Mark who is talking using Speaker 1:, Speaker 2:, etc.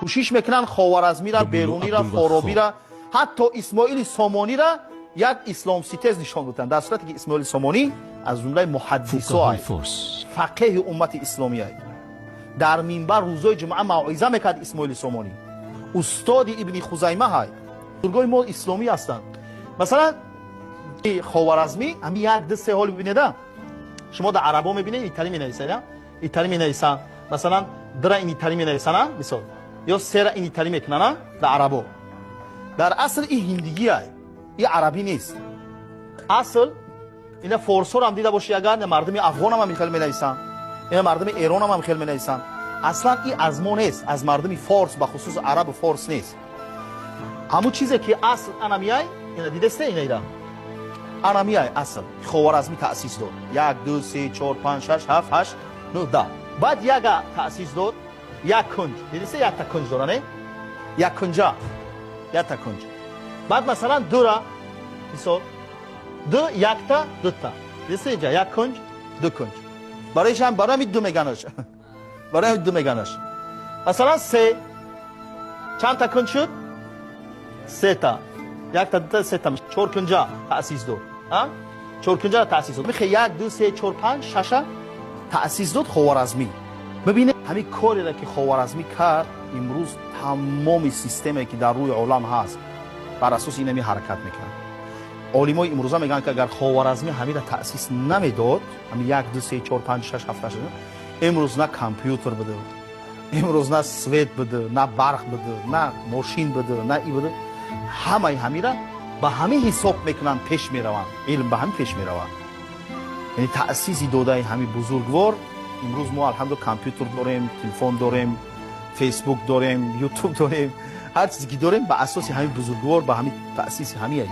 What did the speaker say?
Speaker 1: Кӯшиш мекунанд Ховаразмира, Берунира, Форобира, ҳатто Исмоили Сомонира як исломситез нишон доданд, дар сурате ки Исмоили Сомонӣ аз ҷумлаи муҳаддисо, фақеҳи уммати исломия, дар минбар рӯзои ҷумъа мавъиза мекард. Исмоили Сомонӣ устоди Ибни Хузайма ҳай. Бузургои мо исломӣ ҳастанд. Масалан, Ховаразмӣ ҳами як, ду, се. Ҳоли бибинеда, шумо дар арабо мебинед, итали менависед, итали менависанд. Масалан, дра ин итали менависанд, мисол, ё сера ин итали мекунанд дар арабо. Дар асл и ҳиндигиай, и арабӣ нест асл. Ина форсҳоро дида бошӣ агар, мардуми афғонам ҳам хел менависанд, ина мардуми эронам ҳам хел менависанд. Аслан и аз мо нест, аз мардуми форс, ба хусус арабу форс нест. Ҳамун чизе ки асл анамияй, ина дидесте, ина ира анамияй, асл Ховаразмӣ таъсис дод: як, ду, се, чор, панҷ, шаш, ҳафт, ҳашт, нӯ, 10. Баъд яга таъсис дод, як кунҷ дидесте, якта кунҷ дора, не, як кунҷа, якта кунҷ. Баъд масалан дура, мисол, ду, якта, дута, дидесте, инҷа як кунҷ, ду кунҷ. Барои барои ҳамин ду меганаш, барои ҳамин ду меганаш. Масалан, се чандта кунҷ шуд? Сета, якта, дута, сета, чор кунҷа таъсис дод, чор кунҷа таъсис дод. Михе як, ду, се, чор, панҷ, шаша таъсис дод Ховаразмӣ. Бибинед, ҳамин кореро ки Ховаразмӣ кард, имрӯз тамоми системае ки дар рӯи олам ҳаст, бар асоси инами ҳаракат мекунад. Олимои имрӯза мегӯянд, ки агар Ховаразмӣ ҳамира таъсис намедод, ҳами як, ду, се, чор, панҷ, шаш, ҳафт, ҳашт, имрӯз на компютер буду, имрӯз на свет буду, на барқ буду, на мошин буду, на и буду. Ҳамаи ҳамира ба ҳамин ҳисоб мекунанд, пеш мераванд, илм ба ҳамин пеш меравад. Яъне таъсиси додаи ҳамин бузургвор, имрӯз мо, алҳамду, компютер дорем, телефон дорем, Фейсбук дорем, Ютуб дорем, ҳар чизе ки дорем, ба асоси ҳамин бузургвор, ба ҳамин таъсиси ҳамин.